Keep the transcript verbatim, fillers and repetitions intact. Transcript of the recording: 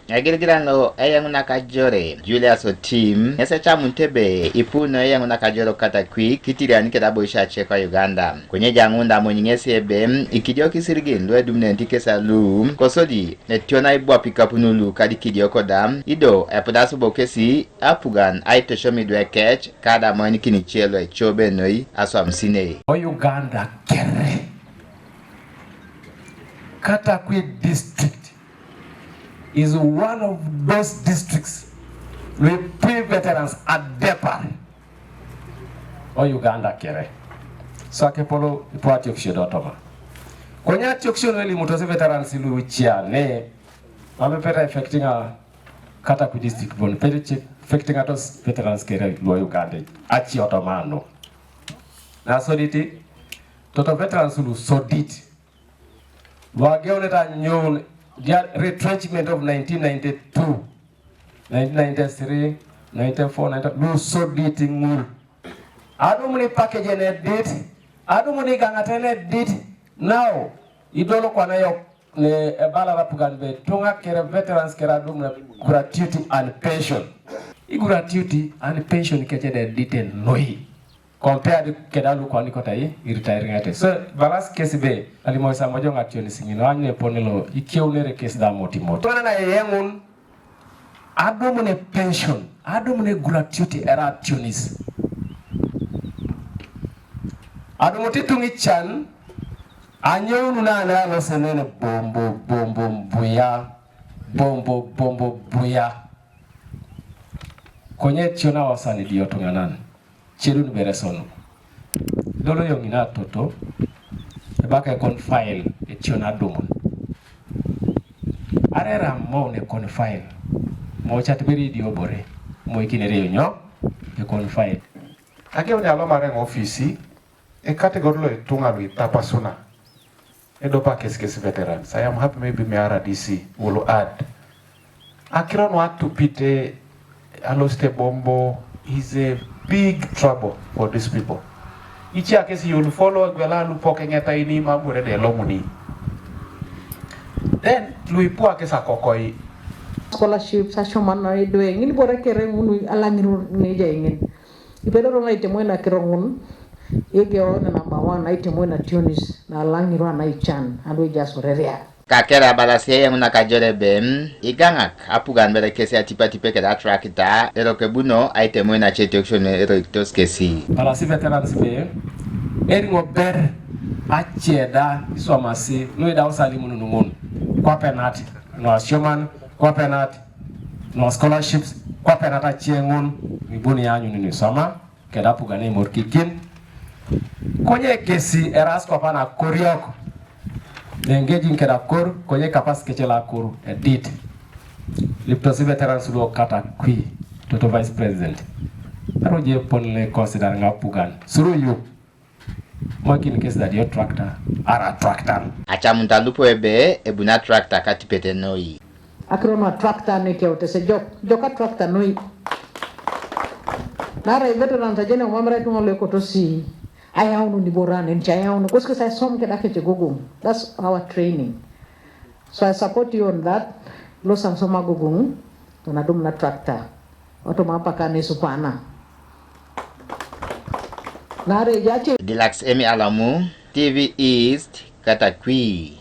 Egirigiran lo eyaŋunak ajore Julius Otim ŋes ecamunit ebe ipu no eyaŋunak ajore Katakwi kitirian keda aboisio ace ka Uganda. Konye ejaŋun da amony ŋes ebe ikidioko isirigin lu edumunenit kes lu kosodi etion aibwap ikapun lu kadikidioko da, ido epudas bo kesi apugan aitosom idwe kec ka da amoenikin ice lu ecobe noi aswamisinei. O Uganda kere Katakwi district is one of those districts lu ipu veterans adepar o Uganda kere. So akepolo ipu atiokisio do toma. Konye atiokisio nu elimutos veterans lu ice ne, mam epeta affecting a Katakwi district bon, epeta affecting atos veterans kere lu Uganda. Aci otoma nu. Na sodit, toto veterans lu sodit lu ageunete anyoun dia retrenchment of nineteen ninety-two, nineteen ninety-three, ninety-four, ninety, lu sodit ŋul. Adumun ipakejen edit, adumun igaŋaten edit. Now, idol kwana yok ne ebalar apugan ebe ituŋa kere veterans kere adumun gratuity and pension. I gratuity and pension kec da edit noi. Compared keda lu kwana kotai i retire ŋete. So, balas kes ebe, alimosi amojoŋ ationis ŋin, aany ne epone lo ikeunere kes da motimot. Twana na eyeŋun, adumun pension, adumun gratuity era ationis. Adumut ituŋa ican, anyoun na ne alosenen bombo, bombo, buya, bombo, bombo, buya. Konye etion awasan idio tuŋanan. Cedun beresonu. Dolo yoŋ ina toto, ebaka ekon file etion adumun. Arera mo ne ekon file, mo cat beri idiobore, mo ikinere yonyo, ekon file. Ageuni alomar eŋ ofisi, ekategori lo ituŋa lu itapasuna. Edopa kes kes veterans. I am happy maybe me R D C will add. Akiro nu atupite alosit ebombo is a big trouble for these people. Ice kes you'll follow egwela lupok eŋetaini mam bore de elomuni. Then luipu kes akokoi. Scholarships asioman na idwe ŋin bore kere ŋun alaŋirun neja ŋin. Ipedoro na itemoi na kiroŋun. Igeo na number one na itemoi na tionis na alaŋirun na ican adu ejaas oreria. Kakere abalasi eyaŋunak ajore ebe igaŋak apugan bere kesi atipatipe keda atrakita eroko ebuno aitemoi na cetiokisio eroikitos kesi. Balasi veterans ebe eriŋo ber ace da iswamasi nu idausi alimun nuŋun, kwape nat nu asioman, kwape nat nu scholarships, kwape nat ace ŋun ibuni aanyun nu iswama. Keda apugan eimorikikin. Konye kesi eraas kwap anakoriok. Engaging keda akor, konye kapas kece lo akor edit. Liptosi veterans lu Katakwi, toto vice president. Aroje epone lo iconsider ŋa apugan. Suru yu. Mokin kes da dio tractor, ara tractor. Acamunit alupo ebe ebuni atrakita katipet noi. Akiro nu atrakita nu ikeutese ejok, ejok atrakita noi. Naarai veterans ajeni mam erai ituŋa lu ekotosi ayaunun iboro ane, nice ayaunun, kosi kes aisom keda kec egogoŋ. That's our training. So I support you on that. Lo samsoma agogoŋ, tona adumun atrakita. Otoma apaka nesupana. Naarai ejace. Dilax Emi Alamu, T V East, Katakwi.